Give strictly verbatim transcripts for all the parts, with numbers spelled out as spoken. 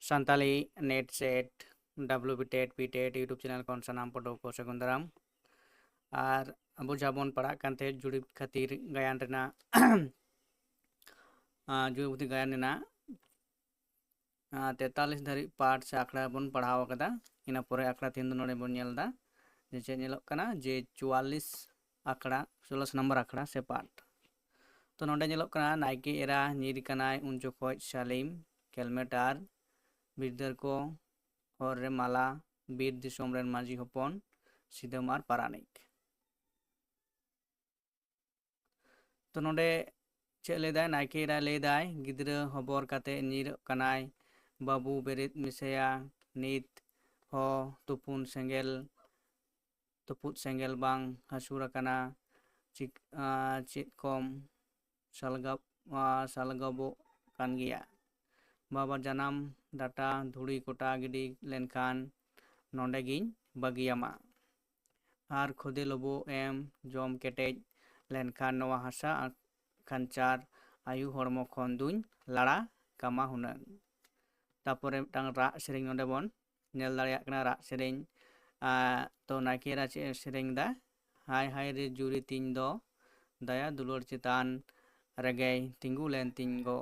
Santali NET SET, WB TET, B TET YouTube channel ᱠᱷᱚᱱ ᱥᱟᱱᱟᱢ ᱯᱟᱹᱴᱷᱩᱣᱟᱹ ᱠᱚ ᱥᱟᱹᱜᱩᱱ ᱫᱟᱨᱟᱢ᱾ ᱟᱨ ᱟᱵᱚ ᱡᱟᱦᱟᱸ ᱵᱚᱱ ᱯᱟᱲᱦᱟᱜ ᱠᱟᱱ ᱛᱟᱦᱮᱸᱫ ᱡᱩᱨᱤ ᱠᱷᱟᱹᱛᱤᱨ ᱜᱟᱭᱟᱱ ᱨᱮᱱᱟᱜ ᱟᱨ ᱡᱩᱨᱤ ᱠᱷᱟᱹᱛᱤᱨ ᱜᱟᱭᱟᱱ ᱨᱮᱱᱟᱜ ᱟᱨ ᱛᱮᱛᱟᱞᱤᱥ ᱫᱷᱟᱹᱨᱤᱡ ᱯᱟᱴ ᱥᱮ ᱟᱠᱷᱲᱟ ᱵᱚᱱ ᱯᱟᱲᱦᱟᱣ ᱟᱠᱟᱫᱟ᱾ ᱤᱱᱟᱹ ᱯᱚᱨᱮ ᱟᱠᱷᱲᱟ ᱛᱮᱦᱮᱧ ᱫᱚ ᱱᱚᱰᱮ ᱵᱚᱱ ᱧᱮᱞ ᱮᱫᱟ ᱡᱮ ᱪᱮᱫ ᱧᱮᱞᱚᱜ ᱠᱟᱱᱟ, ᱡᱮ ᱪᱩᱣᱟᱞᱞᱤᱥ ᱟᱠᱷᱲᱟ, ᱪᱩᱣᱟᱞᱞᱤᱥ ᱱᱚᱢᱵᱚᱨ ᱟᱠᱷᱲᱟ ᱥᱮ ᱯᱟᱴ᱾ ᱛᱚ ᱱᱚᱰᱮ ᱧᱮᱞᱚᱜ ᱠᱟᱱᱟ, ᱱᱟᱭᱠᱮ ᱮᱨᱟ ᱧᱤᱨ ᱠᱟᱱᱟᱭ ᱩᱱ ᱡᱚᱠᱷᱚᱡ ᱥᱟᱞᱤᱢ ᱠᱮᱞᱢᱮᱴᱟᱨ ᱵᱤᱨᱫᱟᱹᱨ ᱠᱚ ᱦᱚᱨ ᱨᱮ ᱢᱟᱞᱟ, ᱵᱤᱨ ᱫᱤᱥᱚᱢ ᱨᱮᱱ ᱢᱟᱹᱡᱷᱤ ᱦᱚᱯᱚᱱ ᱥᱤᱫᱟᱹᱢ ᱟᱨ ᱯᱟᱨᱟᱱᱤᱠ᱾ ᱛᱚ ᱱᱚᱰᱮ ᱪᱮᱫ ᱞᱟᱹᱭᱫᱟᱭ? ᱱᱟᱭᱠᱮ ᱮᱨᱟᱭ ᱞᱟᱹᱭᱫᱟᱭ, ᱜᱤᱫᱽᱨᱟᱹ ᱦᱚᱵᱚᱨ ᱠᱟᱛᱮ ᱧᱤᱨᱚᱜ ᱠᱟᱱᱟᱭ, ᱵᱟᱹᱵᱩ ᱵᱮᱨᱮᱫ ᱢᱮᱥᱮᱭᱟ ᱱᱤᱛ ᱦᱚᱸ ᱛᱩᱯᱩᱱ ᱥᱮᱸᱜᱮᱞ, ᱛᱩᱯᱩᱫ ᱥᱮᱸᱜᱮᱞ ᱵᱟᱝ ᱦᱟᱹᱥᱩᱨ ᱟᱠᱟᱱᱟ, ᱪᱤᱠ-, ᱟᱸ, ᱪᱮᱫ ᱠᱚᱢ ᱥᱟᱞᱜᱟᱵ-, ᱟᱸ, ᱥᱟᱞᱜᱟᱵᱚᱜ ᱠᱟᱱ ᱜᱮᱭᱟ᱾ ᱵᱟᱵᱟ ᱡᱟᱱᱟᱢ ᱰᱟᱴᱟ ᱫᱷᱩᱲᱤ ᱠᱚᱴᱟ ᱜᱤᱰᱤ ᱞᱮᱱᱠᱷᱟᱱ ᱱᱚᱰᱮ ᱜᱤᱧ ᱵᱟᱹᱜᱤᱭᱟᱢᱟ᱾ ᱟᱨ ᱠᱷᱚᱫᱮ ᱞᱚᱵᱚ ᱮᱢ ᱡᱚᱢ ᱠᱮᱴᱮᱡ ᱞᱮᱱᱠᱷᱟᱱ ᱱᱚᱣᱟ ᱦᱟᱥᱟ ᱠᱷᱟᱧᱪᱟᱨ ᱟᱭᱩ ᱦᱚᱲᱢᱚ ᱠᱷᱚᱱ ᱫᱩᱧ ᱞᱟᱲᱟ ᱠᱟᱢᱟ ᱦᱩᱱᱟᱹᱝ᱾ ᱛᱟᱯᱚᱨᱮ ᱢᱤᱫᱴᱟᱝ ᱨᱟᱜ ᱥᱮᱨᱮᱧ ᱱᱚᱰᱮ ᱵᱚᱱ ᱧᱮᱞ ᱫᱟᱲᱮᱭᱟᱜ ᱠᱟᱱᱟ, ᱨᱟᱜ ᱥᱮᱨᱮᱧ᱾ ᱟᱨ ᱛᱚ ᱱᱟᱭᱠᱮ ᱮᱨᱟ ᱪᱮᱫ ᱮ ᱥᱮᱨᱮᱧ ᱫᱟ? ᱦᱟᱭ ᱦᱟᱭ ᱨᱮ ᱡᱩᱨᱤ ᱛᱤᱧ ᱫᱚ, ᱫᱟᱭᱟ ᱫᱩᱞᱟᱹᱲ ᱪᱮᱛᱟᱱ ᱨᱮᱜᱮᱭ ᱛᱤᱸᱜᱩ ᱞᱮᱱ ᱛᱤᱧ ᱜᱚ᱾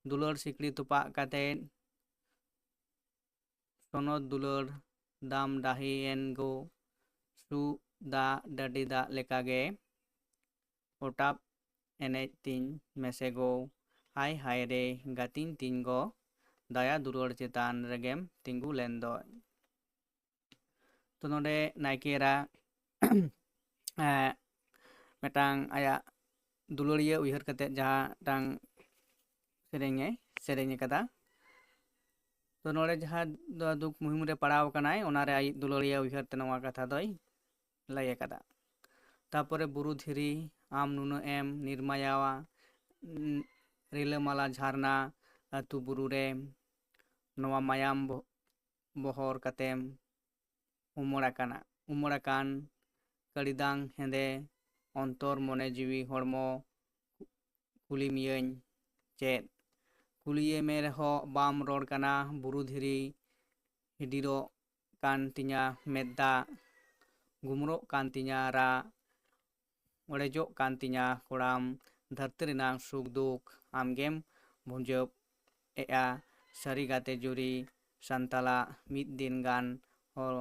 ᱫᱩᱞᱟᱹᱲ ᱥᱤᱠᱲᱤ ᱛᱚᱯᱟᱜ ᱠᱟᱛᱮᱫ, ᱥᱚᱱᱚᱛ ᱫᱩᱞᱟᱹᱲ ᱫᱟᱢ ᱰᱟᱹᱦᱤᱭᱮᱱ ᱜᱳ, ᱥᱩᱜ ᱫᱟᱜ ᱰᱟᱹᱰᱤ ᱫᱟᱜ ᱞᱮᱠᱟᱜᱮ ᱚᱴᱟᱯ ᱮᱱᱮᱡ ᱛᱤᱧ ᱢᱮᱥᱮ ᱜᱳ, ᱦᱟᱭ ᱦᱟᱭ ᱨᱮ ᱜᱟᱛᱤᱧ ᱛᱤᱧ ᱜᱳ, ᱫᱟᱭᱟ ᱫᱩᱞᱟᱹᱲ ᱪᱮᱛᱟᱱ ᱨᱮᱜᱮᱢ ᱛᱤᱸᱜᱩ ᱞᱮᱱ ᱫᱚ᱾ ᱛᱚ ᱱᱚᱰᱮ ᱱᱟᱭᱠᱮ ᱮᱨᱟ ᱮᱸ, ᱢᱤᱫᱴᱟᱝ ᱟᱭᱟᱜ ᱫᱩᱞᱟᱹᱲᱤᱭᱟᱹ ᱩᱭᱦᱟᱹᱨ ᱠᱟᱛᱮᱫ ᱡᱟᱦᱟᱸ ᱢᱤᱫᱴᱟᱝ ᱥᱮᱨᱮᱧᱮ ᱥᱮᱨᱮᱧ ᱟᱠᱟᱫᱟ᱾ ᱛᱚ ᱱᱚᱰᱮ ᱡᱟᱦᱟᱸ ᱫᱚ ᱫᱩᱠ ᱢᱩᱦᱤᱢ ᱨᱮ ᱯᱟᱲᱟᱣ ᱟᱠᱟᱱᱟᱭ, ᱚᱱᱟᱨᱮ ᱟᱡ ᱫᱩᱞᱟᱹᱲᱤᱭᱟᱹ ᱩᱭᱦᱟᱹᱨ ᱛᱮ ᱱᱚᱣᱟ ᱠᱟᱛᱷᱟ ᱫᱚᱭ ᱞᱟᱹᱭ ᱟᱠᱟᱫᱟ᱾ ᱛᱟᱯᱚᱨᱮ ᱵᱩᱨᱩ ᱫᱷᱤᱨᱤ, ᱟᱢ ᱱᱩᱱᱟᱹᱜ ᱮᱢ ᱱᱤᱨᱢᱟᱭᱟᱣᱟ, ᱩᱸ, ᱨᱤᱞᱟᱹᱢᱟᱞᱟ ᱡᱷᱟᱨᱱᱟ ᱟᱹᱛᱩ ᱵᱩᱨᱩ ᱨᱮ ᱱᱚᱣᱟ ᱢᱟᱭᱟᱢ ᱵᱚ-, ᱵᱚᱦᱚᱨ ᱠᱟᱛᱮᱢ ᱩᱢᱟᱹᱲ ᱟᱠᱟᱱᱟ, ᱩᱢᱟᱹᱲ ᱟᱠᱟᱱ ᱠᱟᱹᱲᱤᱫᱟᱝ ᱦᱮᱸᱫᱮ ᱚᱱᱛᱚᱨ ᱢᱚᱱᱮ ᱡᱤᱣᱤ ᱦᱚᱲᱢᱚ ᱠᱩᱞᱤ ᱢᱤᱭᱟᱹᱧ ᱪᱮᱫ? ᱠᱩᱞᱤᱭᱮ ᱢᱮ ᱨᱮᱦᱚᱸ ᱵᱟᱢ ᱨᱚᱲ ᱠᱟᱱᱟ᱾ ᱵᱩᱨᱩ ᱫᱷᱤᱨᱤ ᱦᱤᱰᱤᱨᱚᱜ ᱠᱟᱱ ᱛᱤᱧᱟ ᱢᱮᱫ ᱫᱟᱜ, ᱜᱩᱢᱨᱚᱜ ᱠᱟᱱ ᱛᱤᱧᱟ ᱨᱟᱜ, ᱚᱲᱮᱡᱚᱜ ᱠᱟᱱ ᱛᱤᱧᱟ ᱠᱚᱲᱟᱢ᱾ ᱫᱷᱟᱹᱨᱛᱤ ᱨᱮᱱᱟᱜ ᱥᱩᱠ ᱫᱩᱠ ᱟᱢᱜᱮᱢ ᱵᱷᱩᱸᱡᱟᱹᱣ ᱮᱜᱼᱟ᱾ ᱥᱟᱹᱨᱤ ᱜᱟᱛᱮ ᱡᱩᱨᱤ ᱥᱟᱱᱛᱟᱞᱟᱜ ᱢᱤᱫ ᱫᱤᱱ ᱜᱟᱱ ᱦᱚᱸ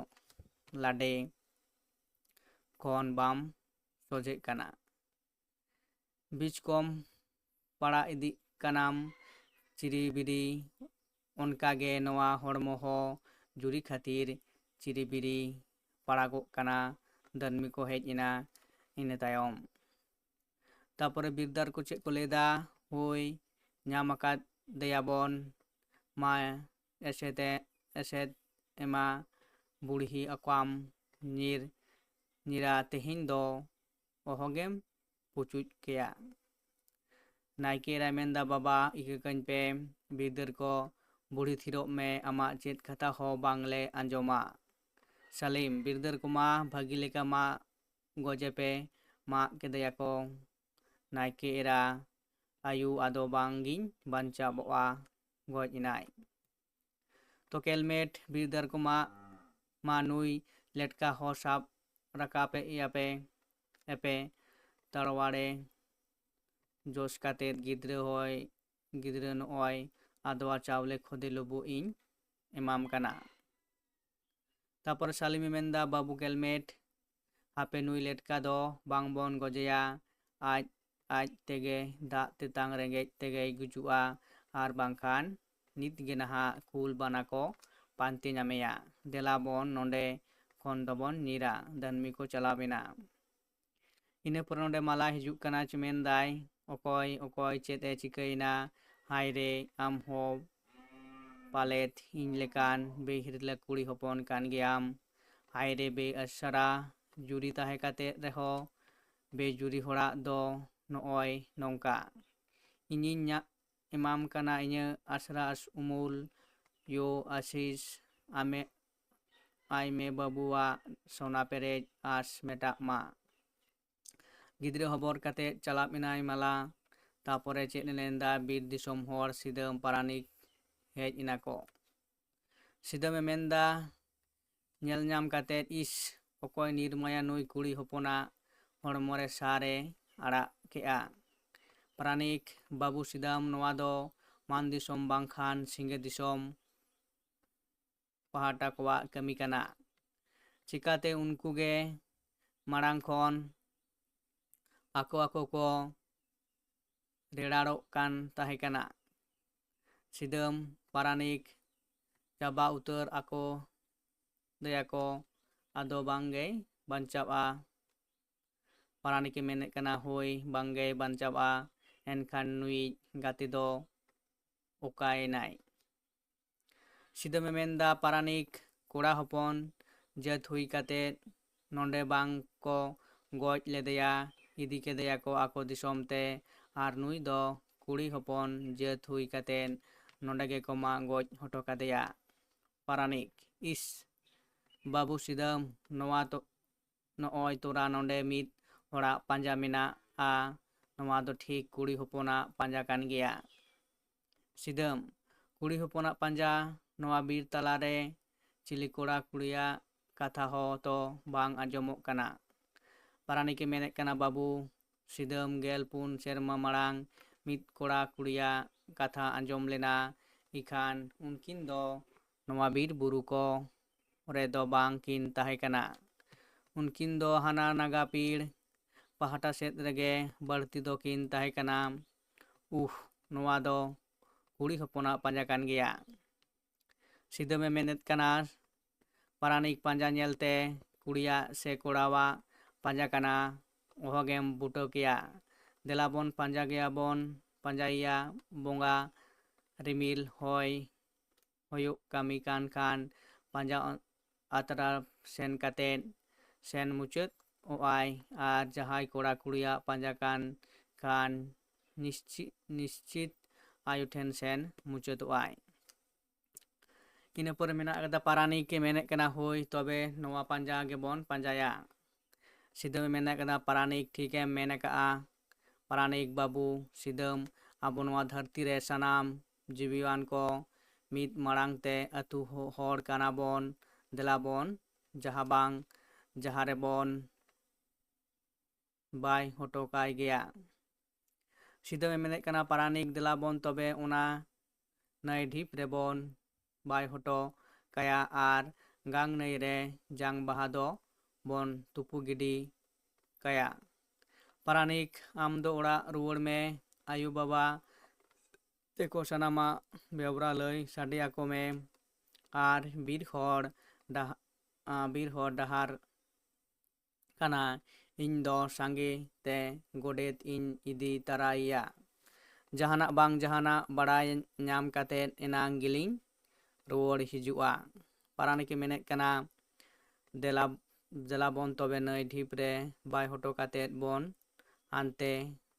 ᱞᱟᱰᱮ ᱠᱷᱚᱱ ᱵᱟᱢ ᱥᱚᱡᱷᱮᱜ ᱠᱟᱱᱟ᱾ ᱵᱤᱪᱠᱚᱢ ᱯᱟᱲᱟᱜ ᱤᱫᱤᱜ ᱠᱟᱱᱟᱢ ᱪᱤᱨᱤᱵᱤᱨᱤ, ᱚᱱᱠᱟᱜᱮ ᱱᱚᱣᱟ ᱦᱚᱲᱢᱚ ᱦᱚᱸ ᱡᱩᱨᱤ ᱠᱷᱟᱹᱛᱤᱨ ᱪᱤᱨᱤᱵᱤᱨᱤ ᱯᱟᱲᱟᱜᱚᱜ ᱠᱟᱱᱟ᱾ ᱫᱟᱹᱱᱢᱤ ᱠᱚ ᱦᱮᱡ ᱮᱱᱟ ᱤᱱᱟᱹ ᱛᱟᱭᱚᱢ᱾ ᱛᱟᱯᱚᱨᱮ ᱵᱤᱨᱫᱟᱨ ᱠᱚ ᱪᱮᱫ ᱠᱚ ᱞᱟᱹᱭᱫᱟ? ᱦᱳᱭ, ᱧᱟᱢ ᱟᱠᱟᱫᱮᱭᱟᱵᱚᱱ, ᱢᱟ ᱮᱥᱮᱫ ᱮ-, ᱮᱥᱮᱫ ᱮᱢᱟ ᱵᱩᱲᱦᱤ ᱟᱠᱚᱣᱟᱢ ᱧᱤᱨ, ᱧᱤᱨᱟ ᱛᱮᱦᱮᱧ ᱫᱚ ᱚᱦᱚᱜᱮᱢ ᱯᱩᱪᱩᱡ ᱠᱮᱭᱟ᱾ ᱱᱟᱭᱠᱮ ᱮᱨᱟᱭ ᱢᱮᱱᱫᱟ, ᱵᱟᱵᱟ, ᱤᱠᱟᱹ ᱠᱟᱹᱧ ᱯᱮ, ᱵᱤᱨᱫᱟᱹᱨ ᱠᱚ, ᱵᱩᱲᱦᱤ ᱛᱷᱤᱨᱚᱜ ᱢᱮ, ᱟᱢᱟᱜ ᱪᱮᱫ ᱠᱟᱛᱷᱟ ᱦᱚᱸ ᱵᱟᱝᱞᱮ ᱟᱸᱡᱚᱢᱟ᱾ ᱥᱟᱞᱤᱢ, ᱵᱤᱨᱫᱟᱹᱨ ᱠᱚᱢᱟ ᱵᱷᱟᱹᱜᱤ ᱞᱮᱠᱟ ᱢᱟᱜ ᱜᱚᱡᱮ ᱯᱮ, ᱢᱟᱜ ᱠᱮᱫᱮᱭᱟᱠᱚ᱾ ᱱᱟᱭᱠᱮ ᱮᱨᱟ, ᱟᱭᱩ, ᱟᱫᱚ ᱵᱟᱝ ᱜᱤᱧ ᱵᱟᱧᱪᱟᱣᱚᱜᱼᱟ, ᱜᱚᱡ ᱮᱱᱟᱭ᱾ ᱛᱚ ᱠᱮᱞᱢᱮᱴ, ᱵᱤᱨᱫᱟᱹᱨ ᱠᱚᱢᱟ, ᱢᱟ ᱱᱩᱭ ᱞᱮᱴᱠᱟ ᱦᱚᱸ ᱥᱟᱵ ᱨᱟᱠᱟᱵ ᱮᱭᱟ ᱯᱮ, ᱮᱯᱮ ᱛᱟᱲᱣᱟᱲᱮ ᱡᱚᱥ ᱠᱟᱛᱮᱫ ᱜᱤᱫᱽᱨᱟᱹ ᱦᱚᱸᱭ, ᱜᱤᱫᱽᱨᱟᱹ ᱱᱚᱜᱼᱚᱭ ᱟᱫᱣᱟ ᱪᱟᱣᱞᱮ ᱠᱷᱚᱫᱮ ᱞᱩᱵᱩᱜ ᱤᱧ ᱮᱢᱟᱢ ᱠᱟᱱᱟ᱾ ᱛᱟᱯᱚᱨ ᱥᱟᱞᱤᱢᱮ ᱢᱮᱱᱫᱟ, ᱵᱟᱹᱵᱩ ᱠᱮᱞᱢᱮᱴ, ᱦᱟᱯᱮ ᱱᱩᱭ ᱞᱮᱴᱠᱟ ᱫᱚ ᱵᱟᱝ ᱵᱚᱱ ᱜᱚᱡᱮᱭᱟ, ᱟᱡ, ᱟᱡ ᱛᱮᱜᱮ ᱫᱟᱜ ᱛᱮᱛᱟᱝ ᱨᱮᱸᱜᱮᱡ ᱛᱮᱜᱮᱭ ᱜᱩᱡᱩᱜᱼᱟ, ᱟᱨ ᱵᱟᱝᱠᱷᱟᱱ ᱱᱤᱛ ᱜᱮ ᱱᱟᱦᱟᱜ ᱠᱩᱞ ᱵᱟᱱᱟ ᱠᱚ ᱯᱟᱱᱛᱮ ᱧᱟᱢᱮᱭᱟ᱾ ᱫᱮᱞᱟ ᱵᱚᱱ ᱱᱚᱸᱰᱮ ᱠᱷᱚᱱ ᱫᱚᱵᱚᱱ ᱧᱤᱨᱟ᱾ ᱫᱟᱹᱱᱢᱤ ᱠᱚ ᱪᱟᱞᱟᱣ ᱮᱱᱟ᱾ ᱤᱱᱟᱹ ᱯᱚᱨᱮ ᱱᱚᱸᱰᱮ ᱢᱟᱞᱟ ᱦᱤᱡᱩᱜ ᱠᱟᱱᱟ, ᱪᱮ ᱢᱮᱱᱫᱟᱭ, ᱚᱠᱚᱭ, ᱚᱠᱚᱭ, ᱪᱮᱫ ᱮ ᱪᱤᱠᱟᱹᱭᱮᱱᱟ? ᱦᱟᱭ ᱨᱮ, ᱟᱢ ᱦᱚᱸ ᱯᱟᱞᱮᱫ ᱤᱧ ᱞᱮᱠᱟᱱ ᱵᱮᱦᱤᱨᱞᱟᱹ ᱠᱩᱲᱤ ᱦᱚᱯᱚᱱ ᱠᱟᱱ ᱜᱮᱭᱟᱢ᱾ ᱦᱟᱭ ᱨᱮ, ᱵᱮᱼᱟᱥᱨᱟ ᱡᱩᱨᱤ ᱛᱟᱦᱮᱸ ᱠᱟᱛᱮ ᱨᱮᱦᱚᱸ ᱵᱮᱡᱩᱨᱤ ᱦᱚᱲᱟᱜ ᱫᱚ ᱱᱚᱜᱼᱚᱭ ᱱᱚᱝᱠᱟ᱾ ᱤᱧᱤᱧ ᱧᱟ-, ᱮᱢᱟᱢ ᱠᱟᱱᱟ ᱤᱧᱟᱹᱜ ᱟᱥᱨᱟ ᱟᱥ ᱩᱢᱩᱞ ᱭᱳ ᱟᱥᱤᱥ, ᱟᱢᱮ-, ᱟᱭ ᱢᱮ ᱵᱟᱹᱵᱩᱣᱟᱜ ᱥᱚᱱᱟ ᱯᱮᱨᱮᱡ ᱟᱥ ᱢᱮᱴᱟᱜ ᱢᱟ᱾ ᱜᱤᱫᱽᱨᱟᱹ ᱦᱚᱵᱚᱨ ᱠᱟᱛᱮ ᱪᱟᱞᱟᱣ ᱮᱱᱟᱭ ᱢᱟᱞᱟ᱾ ᱛᱟᱯᱚᱨᱮ ᱪᱮᱫ ᱮ ᱢᱮᱱᱫᱟ? ᱵᱤᱨ ᱫᱤᱥᱚᱢ ᱦᱚᱲ ᱥᱤᱫᱟᱹᱢ ᱯᱟᱨᱟᱱᱤᱠ ᱦᱮᱡ ᱮᱱᱟ ᱠᱚ᱾ ᱥᱤᱫᱟᱹᱢ ᱮ ᱢᱮᱱᱫᱟ, ᱧᱮᱞ ᱧᱟᱢ ᱠᱟᱛᱮᱫ, "ᱤᱥ, ᱚᱠᱚᱭ ᱱᱤᱨᱢᱟᱭᱟ ᱱᱩᱭ ᱠᱩᱲᱤ ᱦᱚᱯᱚᱱᱟᱜ ᱦᱚᱲᱢᱚ ᱨᱮ ᱥᱟᱨ ᱮ ᱟᱲᱟᱜ ᱠᱮᱜᱼᱟ?" ᱯᱟᱨᱟᱱᱤᱠ, ᱵᱟᱹᱵᱩ ᱥᱤᱫᱟᱹᱢ, ᱱᱚᱣᱟ ᱫᱚ ᱢᱟᱱ ᱫᱤᱥᱚᱢ ᱵᱟᱝᱠᱷᱟᱱ ᱥᱤᱸᱜᱮ ᱫᱤᱥᱚᱢ ᱯᱟᱦᱴᱟ ᱠᱚᱣᱟᱜ ᱠᱟᱹᱢᱤ ᱠᱟᱱᱟ᱾ ᱪᱤᱠᱟᱹᱛᱮ ᱩᱱᱠᱩ ᱜᱮ ᱢᱟᱲᱟᱝ ᱠᱷᱚᱱ ᱟᱠᱚ ᱟᱠᱚ ᱠᱚ ᱨᱮᱲᱟᱲᱚᱜ ᱠᱟᱱ ᱛᱟᱦᱮᱸ ᱠᱟᱱᱟ᱾ ᱥᱤᱫᱟᱹᱢ ᱯᱟᱨᱟᱱᱤᱠ ᱪᱟᱵᱟ ᱩᱛᱟᱹᱨ ᱟᱠᱚ ᱫᱮᱭᱟᱠᱚ, ᱟᱫᱚ ᱵᱟᱝᱜᱮᱭ ᱵᱟᱧᱪᱟᱣᱜᱼᱟ᱾ ᱯᱟᱨᱟᱱᱤᱠᱮ ᱢᱮᱱᱮᱫ ᱠᱟᱱᱟ, ᱦᱳᱭ, ᱵᱟᱝᱜᱮᱭ ᱵᱟᱧᱪᱟᱣᱜᱼᱟ᱾ ᱮᱱᱠᱷᱟᱱ ᱱᱩᱭᱤᱡ ᱜᱟᱛᱮ ᱫᱚ ᱚᱠᱟᱭᱮᱱᱟᱭ? ᱥᱤᱫᱟᱹᱢᱮ ᱢᱮᱱᱫᱟ, ᱯᱟᱨᱟᱱᱤᱠ ᱠᱚᱲᱟ ᱦᱚᱯᱚᱱ ᱡᱟᱹᱛ ᱦᱩᱭ ᱠᱟᱛᱮ ᱱᱚᱰᱮ ᱵᱟᱝ ᱠᱚ ᱜᱚᱡ ᱞᱮᱫᱮᱭᱟ, ᱤᱫᱤ ᱠᱮᱫᱮᱭᱟᱠᱚ ᱟᱠᱚ ᱫᱤᱥᱚᱢ ᱛᱮ, ᱟᱨ ᱱᱩᱭ ᱫᱚ ᱠᱩᱲᱤ ᱦᱚᱯᱚᱱ ᱡᱟᱹᱛ ᱦᱩᱭ ᱠᱟᱛᱮ ᱱᱚᱰᱮ ᱜᱮᱠᱚ ᱢᱟᱜ ᱜᱚᱡ ᱦᱚᱴᱚ ᱠᱟᱫᱮᱭᱟ᱾ ᱯᱟᱨᱟᱱᱤᱠ, ᱤᱥ, ᱵᱟᱹᱵᱩ ᱥᱤᱫᱟᱹᱢ, ᱱᱚᱣᱟ ᱛᱚ, ᱱᱚᱜᱼᱚᱭ ᱛᱚᱨᱟ ᱱᱚᱰᱮ ᱢᱤᱫ ᱦᱚᱲᱟᱜ ᱯᱟᱸᱡᱟ ᱢᱮᱱᱟᱜᱼᱟ, ᱱᱚᱣᱟ ᱫᱚ ᱴᱷᱤᱠ ᱠᱩᱲᱤ ᱦᱚᱯᱚᱱᱟᱜ ᱯᱟᱸᱡᱟ ᱠᱟᱱ ᱜᱮᱭᱟ᱾ ᱥᱤᱫᱟᱹᱢ, ᱠᱩᱲᱤ ᱦᱚᱯᱚᱱᱟᱜ ᱯᱟᱸᱡᱟ? ᱱᱚᱣᱟ ᱵᱤᱨ ᱛᱟᱞᱟᱨᱮ ᱪᱤᱞᱤ ᱠᱚᱲᱟ ᱠᱩᱲᱤᱭᱟᱜ ᱠᱟᱛᱷᱟ ᱦᱚᱸ ᱛᱚ ᱵᱟᱝ ᱟᱸᱡᱚᱢᱚᱜ ᱠᱟᱱᱟ᱾ ᱯᱟᱨᱟᱱᱤᱠᱮ ᱢᱮᱱᱮᱫ ᱠᱟᱱᱟ, ᱵᱟᱹᱵᱩ ᱥᱤᱫᱟᱹᱢ, ᱜᱮᱞ ᱯᱩᱱ ᱥᱮᱨᱢᱟ ᱢᱟᱲᱟᱝ ᱢᱤᱫ ᱠᱚᱲᱟ ᱠᱩᱲᱤᱭᱟᱜ ᱠᱟᱛᱷᱟ ᱟᱸᱡᱚᱢ ᱞᱮᱱᱟ, ᱤᱠᱷᱟᱱ ᱩᱱᱠᱤᱱ ᱫᱚ ᱱᱚᱣᱟ ᱵᱤᱨ ᱵᱩᱨᱩ ᱠᱚ ᱨᱮᱫᱚ ᱵᱟᱝ ᱠᱤᱱ ᱛᱟᱦᱮᱸ ᱠᱟᱱᱟ᱾ ᱩᱱᱠᱤᱱ ᱫᱚ ᱦᱟᱱᱟ ᱱᱟᱜᱟ ᱯᱤᱲ ᱯᱟᱦᱴᱟ ᱥᱮᱫ ᱨᱮᱜᱮ ᱵᱟᱹᱲᱛᱤ ᱫᱚᱠᱤᱱ ᱛᱟᱦᱮᱸ ᱠᱟᱱᱟ᱾ ᱩᱦ, ᱱᱚᱣᱟ ᱫᱚ ᱠᱩᱲᱤ ᱦᱚᱯᱚᱱᱟᱜ ᱯᱟᱸᱡᱟ ᱠᱟᱱ ᱜᱮᱭᱟ᱾ ᱥᱤᱫᱟᱹᱢᱮ ᱢᱮᱱᱮᱫ ᱠᱟᱱᱟ, ᱯᱟᱨᱟᱱᱤᱠ ᱯᱟᱸᱡᱟ ᱧᱮᱞᱛᱮ ᱠᱩᱲᱤᱭᱟᱜ ᱥᱮ ᱠᱚᱲᱟᱣᱟᱜ ᱯᱟᱸᱡᱟ ᱠᱟᱱᱟ, ᱚᱦᱚᱜᱮᱢ ᱵᱩᱴᱟᱹ ᱠᱮᱭᱟ᱾ ᱫᱮᱞᱟ ᱵᱚᱱ ᱯᱟᱸᱡᱟ ᱜᱮᱭᱟ ᱵᱚᱱ, ᱯᱟᱸᱡᱟᱭᱮᱭᱟ ᱵᱚᱸᱜᱟ, ᱨᱤᱢᱤᱞ, ᱦᱚᱭ, ᱦᱩᱭᱩᱜ ᱠᱟᱹᱢᱤ ᱠᱟᱱ ᱠᱷᱟᱱ ᱯᱟᱸᱡᱟ ᱟᱛᱨᱟ ᱥᱮᱱ ᱠᱟᱛᱮ ᱥᱮᱱ ᱢᱩᱪᱟᱹᱫ ᱚᱜᱼᱟᱭ, ᱟᱨ ᱡᱟᱦᱟᱸᱭ ᱠᱚᱲᱟ ᱠᱩᱲᱤᱭᱟᱜ ᱯᱟᱸᱡᱟ ᱠᱟᱱ ᱠᱷᱟᱱ ᱱᱤᱥᱪᱤ-, ᱱᱤᱥᱪᱤᱛ ᱟᱭᱳ ᱴᱷᱮᱱ ᱥᱮᱱ ᱢᱩᱪᱟᱹᱫᱚᱜᱼᱟᱭ᱾ ᱤᱱᱟᱹ ᱯᱚᱨᱮ ᱢᱮᱱᱟᱜ ᱠᱟᱫᱟ, ᱯᱟᱨᱟᱱᱤᱠ ᱮ ᱢᱮᱱᱮᱫ ᱠᱟᱱᱟ, ᱦᱳᱭ, ᱛᱚᱵᱮ ᱱᱚᱣᱟ ᱯᱟᱸᱡᱟ ᱜᱮᱵᱚᱱ ᱯᱟᱸᱡᱟᱭᱟ᱾ ᱥᱤᱫᱟᱹᱢᱮ ᱢᱮᱱᱮᱫ ᱠᱟᱱᱟ, ᱯᱟᱨᱟᱱᱤᱠ, ᱴᱷᱤᱠ ᱮᱢ ᱢᱮᱱ ᱟᱠᱟᱫᱼᱟ, ᱯᱟᱨᱟᱱᱤᱠ ᱵᱟᱹᱵᱩ ᱥᱤᱫᱟᱹᱢ, ᱟᱵᱚ ᱱᱚᱣᱟ ᱫᱷᱟᱹᱨᱛᱤ ᱨᱮ ᱥᱟᱱᱟᱢ ᱡᱤᱣᱤᱣᱟᱱ ᱠᱚ ᱢᱤᱫ ᱢᱟᱲᱟᱝ ᱛᱮ ᱟᱹᱛᱩ ᱦᱚ-, ᱦᱚᱲ ᱠᱟᱱᱟ ᱵᱚᱱ, ᱫᱮᱞᱟ ᱵᱚᱱ ᱡᱟᱦᱟᱸ ᱵᱟᱝ ᱡᱟᱦᱟᱸ ᱨᱮᱵᱚᱱ ᱵᱟᱭ ᱦᱚᱴᱚ ᱠᱟᱭ ᱜᱮᱭᱟ᱾ ᱥᱤᱫᱟᱹᱢᱮ ᱢᱮᱱᱮᱫ ᱠᱟᱱᱟ, ᱯᱟᱨᱟᱱᱤᱠ ᱫᱮᱞᱟ ᱵᱚᱱ ᱛᱚᱵᱮ ᱚᱱᱟ ᱱᱟᱹᱭ ᱰᱷᱤᱯ ᱨᱮᱵᱚᱱ ᱵᱟᱭ ᱦᱚᱴᱚ ᱠᱟᱭᱟ ᱟᱨ ᱜᱟᱝ ᱱᱟᱹᱭ ᱨᱮ ᱡᱟᱝ ᱵᱟᱦᱟ ᱫᱚ ᱵᱚᱱ ᱛᱩᱯᱩ ᱜᱤᱰᱤ ᱠᱟᱭᱟ᱾ ᱯᱟᱨᱟᱱᱤᱠ, ᱟᱢ ᱫᱚ ᱚᱲᱟᱜ ᱨᱩᱣᱟᱹᱲ ᱢᱮ, ᱟᱭᱳ ᱵᱟᱵᱟ ᱛᱮᱠᱚ ᱥᱟᱱᱟᱢᱟᱜ ᱵᱮᱣᱨᱟ ᱞᱟᱹᱭ ᱥᱟᱰᱮ ᱟᱠᱚ ᱢᱮ ᱟᱨ ᱵᱤᱨ ᱦᱚᱲ ᱰᱟᱦ-, ᱟ, ᱵᱤᱨ ᱦᱚᱲ ᱰᱟᱦᱟᱨ ᱠᱟᱱᱟ, ᱤᱧ ᱫᱚ ᱥᱟᱸᱜᱮ ᱛᱮ ᱜᱚᱰᱮᱛ ᱤᱧ ᱤᱫᱤ ᱛᱟᱨᱟᱭᱮᱭᱟ᱾ ᱡᱟᱦᱟᱱᱟᱜ ᱵᱟᱝ ᱡᱟᱦᱟᱱᱟᱜ ᱵᱟᱲᱟᱭ ᱧᱟᱢ ᱠᱟᱛᱮ ᱮᱱᱟᱝ ᱜᱮᱞᱤᱧ ᱨᱩᱣᱟᱹᱲ ᱦᱤᱡᱩᱜᱼᱟ᱾ ᱯᱟᱨᱟᱱᱤᱠᱮ ᱢᱮᱱᱮᱫ ᱠᱟᱱᱟ, ᱫᱮᱞᱟ, ᱫᱮᱞᱟ ᱵᱚᱱ ᱛᱚᱵᱮ ᱱᱟᱹᱭ ᱰᱷᱤᱯ ᱨᱮ ᱵᱟᱭ ᱦᱚᱴᱚ ᱠᱟᱛᱮ ᱵᱚᱱ ᱦᱟᱱᱛᱮ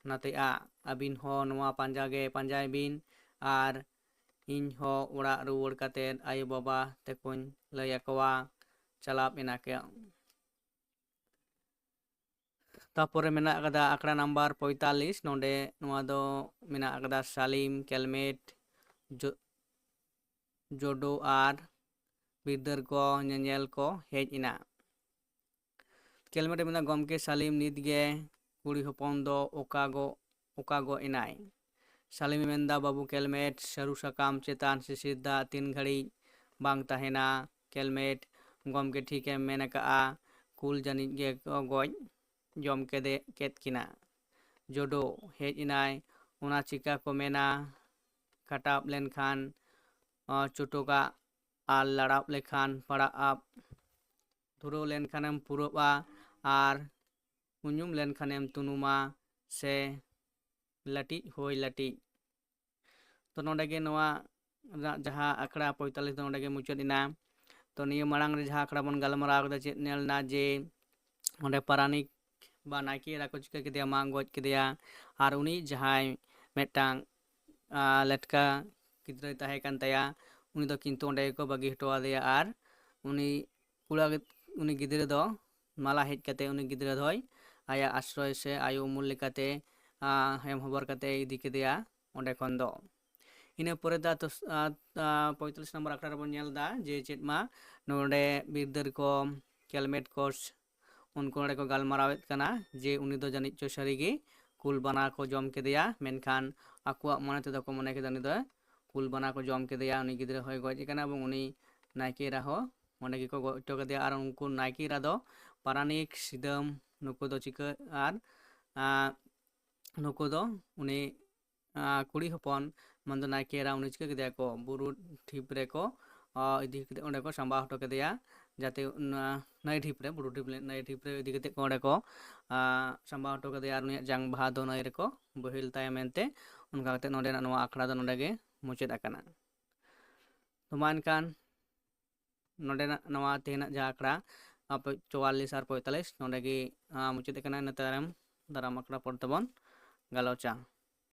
ᱱᱟᱛᱮᱜᱼᱟ᱾ ᱟᱹᱵᱤᱱ ᱦᱚᱸ ᱱᱚᱣᱟ ᱯᱟᱸᱡᱟ ᱜᱮ ᱯᱟᱸᱡᱟᱭ ᱵᱤᱱ ᱟᱨ ᱤᱧ ᱦᱚᱸ ᱚᱲᱟᱜ ᱨᱩᱣᱟᱹᱲ ᱠᱟᱛᱮ ᱟᱭᱳ ᱵᱟᱵᱟ ᱛᱮᱠᱚᱧ ᱞᱟᱹᱭ ᱟᱠᱚᱣᱟ, ᱪᱟᱞᱟᱜ ᱮᱱᱟ ᱠᱚ᱾ ᱛᱟᱯᱚᱨᱮ ᱢᱮᱱᱟᱜ ᱟᱠᱟᱫᱟ ᱟᱠᱷᱲᱟ ᱱᱟᱢᱵᱟᱨ ᱯᱚᱸᱭᱛᱟᱞᱞᱤᱥ᱾ ᱱᱚᱰᱮ ᱱᱚᱣᱟ ᱫᱚ ᱢᱮᱱᱟᱜ ᱟᱠᱟᱫᱟ ᱥᱟᱞᱤᱢ, ᱠᱮᱞᱢᱮᱴ, ᱡᱚ-, ᱡᱚᱰᱚ ᱟᱨ ᱵᱤᱨᱫᱟᱹᱨ ᱠᱚ ᱧᱮᱧᱮᱞ ᱠᱚ ᱦᱮᱡ ᱮᱱᱟ᱾ ᱠᱮᱞᱢᱮᱴ ᱮ ᱢᱮᱱᱫᱟ, "ᱜᱚᱢᱠᱮ ᱥᱟᱞᱤᱢ, ᱱᱤᱛ ᱜᱮ ᱠᱩᱲᱤ ᱦᱚᱯᱚᱱ ᱫᱚ ᱚᱠᱟ ᱜᱚ-, ᱚᱠᱟ ᱜᱚ ᱮᱱᱟᱭ?" ᱥᱟᱞᱤᱢᱮ ᱢᱮᱱᱫᱟ, "ᱵᱟᱹᱵᱩ ᱠᱮᱞᱢᱮᱴ, ᱥᱟᱹᱨᱩ ᱥᱟᱠᱟᱢ ᱪᱮᱛᱟᱱ ᱥᱤᱥᱤᱨ ᱫᱟᱜ ᱛᱤᱱ ᱜᱷᱟᱹᱲᱤᱡ ᱵᱟᱝ ᱛᱟᱦᱮᱱᱟ?" ᱠᱮᱞᱢᱮᱴ, "ᱜᱚᱢᱠᱮ ᱴᱷᱤᱠᱮᱢ ᱢᱮᱱ ᱟᱠᱟᱜᱼᱟ, ᱠᱩᱞ ᱡᱟᱹᱱᱤᱡ ᱜᱮ ᱠᱚ ᱜᱚᱡ ᱡᱚᱢ ᱠᱮᱫᱮ, ᱠᱮᱫ ᱠᱤᱱᱟ᱾ ᱡᱚᱰᱚ ᱦᱮᱡ ᱮᱱᱟᱭ, ᱚᱱᱟ ᱪᱤᱠᱟ ᱠᱚ ᱢᱮᱱᱟ, ᱠᱟᱴᱟᱵ ᱞᱮᱱᱠᱷᱟᱱ, ᱟᱸ, ᱪᱚᱴᱚᱜᱟ ᱟᱨ ᱞᱟᱲᱟᱵ ᱞᱮᱠᱷᱟᱱ ᱯᱟᱲᱟᱜᱼᱟ, ᱫᱷᱩᱨᱟᱹᱣ ᱞᱮᱱᱠᱷᱟᱱᱮᱢ ᱯᱩᱨᱟᱹᱜᱼᱟ ᱟᱨ ᱩᱧᱩᱢ ᱞᱮᱱᱠᱷᱟᱱᱮᱢ ᱛᱩᱱᱩᱢᱟ ᱥᱮ ᱞᱟᱹᱴᱤᱡ ᱦᱳᱭ ᱞᱟᱹᱴᱤᱡ᱾ ᱛᱚ ᱱᱚᱰᱮ ᱜᱮ ᱱᱚᱣᱟ ᱨᱮᱱᱟᱜ ᱡᱟᱦᱟᱸ ᱟᱠᱷᱲᱟ ᱯᱚᱸᱭᱛᱟᱞᱞᱤᱥ ᱫᱚ ᱱᱚᱰᱮ ᱜᱮ ᱢᱩᱪᱟᱹᱫ ᱮᱱᱟ᱾ ᱛᱚ ᱱᱤᱭᱟᱹ ᱢᱟᱲᱟᱝ ᱨᱮ ᱡᱟᱦᱟᱸ ᱟᱠᱷᱲᱟ ᱵᱚᱱ ᱜᱟᱞᱢᱟᱨᱟᱣ ᱠᱮᱫᱟ, ᱪᱮᱫ ᱧᱮᱞ ᱮᱱᱟ ᱡᱮ ᱚᱸᱰᱮ ᱯᱟᱨᱟᱱᱤᱠ ᱵᱟ ᱱᱟᱭᱠᱮ ᱮᱨᱟ ᱠᱚ ᱪᱤᱠᱟᱹ ᱠᱮᱫᱮᱭᱟ, ᱢᱟᱜ ᱜᱚᱡ ᱠᱮᱫᱮᱭᱟ᱾ ᱟᱨ ᱩᱱᱤ ᱡᱟᱦᱟᱸᱭ ᱢᱤᱫᱴᱟᱝ, ᱟ, ᱞᱮᱴᱠᱟ ᱜᱤᱫᱽᱨᱟᱹᱭ ᱛᱟᱦᱮᱸ ᱠᱟᱱ ᱛᱟᱭᱟ, ᱩᱱᱤ ᱫᱚ ᱠᱤᱱᱛᱩ ᱚᱸᱰᱮ ᱜᱮᱠᱚ ᱵᱟᱹᱜᱤ ᱦᱚᱴᱚ ᱟᱫᱮᱭᱟ᱾ ᱟᱨ ᱩᱱᱤ ᱠᱚᱲᱟ ᱜᱤᱫ-, ᱩᱱᱤ ᱜᱤᱫᱽᱨᱟᱹ ᱫᱚ ᱢᱟᱞᱟ ᱦᱮᱡ ᱠᱟᱛᱮ ᱩᱱᱤ ᱜᱤᱫᱽᱨᱟᱹ ᱫᱚᱭ ᱟᱭᱟᱜ ᱟᱥᱨᱚᱭ ᱥᱮ ᱟᱭᱳ ᱩᱢᱩᱞ ᱞᱮᱠᱟᱛᱮ, ᱟᱸ, ᱦᱮᱢ ᱦᱚᱵᱚᱨ ᱠᱟᱛᱮ ᱤᱫᱤ ᱠᱮᱫᱮᱭᱟ ᱚᱸᱰᱮ ᱠᱷᱚᱱ ᱫᱚ᱾ ᱤᱱᱟᱹ ᱯᱚᱨᱮ ᱫᱚ ᱟᱛᱚ ᱥ-, ᱟᱸ, ᱟᱸ, ᱯᱚᱸᱭᱛᱟᱞᱞᱤᱥ ᱱᱚᱢᱵᱚᱨ ᱟᱠᱷᱲᱟ ᱨᱮᱵᱚᱱ ᱧᱮᱞ ᱮᱫᱟ ᱡᱮ ᱪᱮᱫ ᱢᱟ ᱱᱚᱰᱮ ᱵᱤᱨᱫᱟᱹᱨ ᱠᱚ, ᱠᱮᱞᱢᱮᱴ ᱠᱚ, ᱩᱱᱠᱩ ᱱᱚᱰᱮ ᱠᱚ ᱜᱟᱞᱢᱟᱨᱟᱣᱮᱫ ᱠᱟᱱᱟ ᱡᱮ ᱩᱱᱤ ᱫᱚ ᱡᱟᱹᱱᱤᱡ ᱪᱚ ᱥᱟᱹᱨᱤᱜᱮ ᱠᱩᱞ ᱵᱟᱱᱟ ᱠᱚ ᱡᱚᱢ ᱠᱮᱫᱮᱭᱟ, ᱢᱮᱱᱠᱷᱟᱱ ᱟᱠᱚᱣᱟᱜ ᱢᱚᱱᱮ ᱛᱮᱫᱚ ᱠᱚ ᱢᱚᱱᱮ ᱠᱮᱫᱟ ᱩᱱᱤ ᱫᱚ ᱠᱩᱞ ᱵᱟᱱᱟ ᱠᱚ ᱡᱚᱢ ᱠᱮᱫᱮᱭᱟ, ᱩᱱᱤ ᱜᱤᱫᱽᱨᱟᱹ ᱦᱚᱸᱭ ᱜᱚᱡ ᱟᱠᱟᱱᱟ ᱮᱵᱚᱝ ᱩᱱᱤ ᱱᱟᱭᱠᱮ ᱮᱨᱟ ᱦᱚᱸ ᱚᱸᱰᱮ ᱜᱮᱠᱚ ᱜᱚᱡ ᱦᱚᱪᱚ ᱠᱮᱫᱮᱭᱟ᱾ ᱟᱨ ᱩᱱᱠᱩ ᱱᱟᱭᱠᱮ ᱮᱨᱟ ᱫᱚ ᱯᱟᱨᱟᱱᱤᱠ, ᱥᱤᱫᱟᱹᱢ, ᱱᱩᱠᱩ ᱫᱚ ᱪᱤᱠᱟᱹ ᱟᱨ, ᱟᱸ, ᱱᱩᱠᱩ ᱫᱚ ᱩᱱᱤ, ᱟᱸ, ᱠᱩᱲᱤ ᱦᱚᱯᱚᱱ ᱢᱮᱱᱫᱚ ᱱᱟᱭᱠᱮ ᱮᱨᱟ ᱩᱱᱤ ᱪᱤᱠᱟᱹ ᱠᱮᱫᱮᱭᱟ ᱠᱚ, ᱵᱩᱨᱩ ᱰᱷᱤᱯ ᱨᱮᱠᱚ, ᱟᱸ, ᱤᱫᱤ ᱠᱟᱛᱮ ᱚᱸᱰᱮ ᱠᱚ ᱥᱟᱢᱵᱟᱣ ᱦᱚᱴᱚ ᱠᱮᱫᱮᱭᱟ, ᱡᱟᱛᱮ ᱚᱱᱟ ᱱᱟᱹᱭ ᱰᱷᱤᱯ ᱨᱮ, ᱵᱩᱨᱩ ᱰᱷᱤᱯ ᱨᱮ, ᱱᱟᱹᱭ ᱰᱷᱤᱯ ᱨᱮ ᱤᱫᱤ ᱠᱟᱛᱮ ᱠᱚ ᱚᱸᱰᱮ ᱠᱚ, ᱟᱸ, ᱥᱟᱢᱵᱟᱣ ᱦᱚᱴᱚ ᱠᱮᱫᱮᱭᱟ ᱟᱨ ᱩᱱᱤᱭᱟᱜ ᱡᱟᱝ ᱵᱟᱦᱟ ᱫᱚ ᱱᱟᱹᱭ ᱨᱮᱠᱚ ᱵᱳᱦᱮᱞ ᱛᱟᱭᱟ ᱢᱮᱱᱛᱮ᱾ ᱚᱱᱠᱟ ᱠᱟᱛᱮ ᱱᱚᱰᱮᱱᱟᱜ ᱱᱚᱣᱟ ᱟᱠᱷᱲᱟ ᱫᱚ ᱱᱚᱰᱮ ᱜᱮ ᱢᱩᱪᱟᱹᱫ ᱟᱠᱟᱱᱟ᱾ ᱛᱚ ᱢᱟ ᱮᱱᱠᱷᱟᱱ ᱱᱚᱰᱮᱱᱟᱜ ᱱᱚᱣᱟ ᱛᱮᱦᱮᱧᱟᱜ ᱡᱟᱦᱟᱸ ᱟᱠᱷᱲᱟ, ᱟᱯᱮ ᱪᱩᱣᱟᱞᱞᱤᱥ ᱟᱨ ᱯᱚᱸᱭᱛᱟᱞᱞᱤᱥ ᱱᱚᱰᱮ ᱜᱮ, ᱟᱸ, ᱢᱩᱪᱟᱹᱫ ᱟᱠᱟᱱᱟ᱾ ᱤᱱᱟᱹ ᱛᱟᱭᱚᱢ ᱫᱟᱨᱟᱢ ᱟᱠᱷᱲᱟ ᱯᱚᱨ ᱛᱮᱵᱚᱱ ᱜᱟᱞᱚᱪᱟ᱾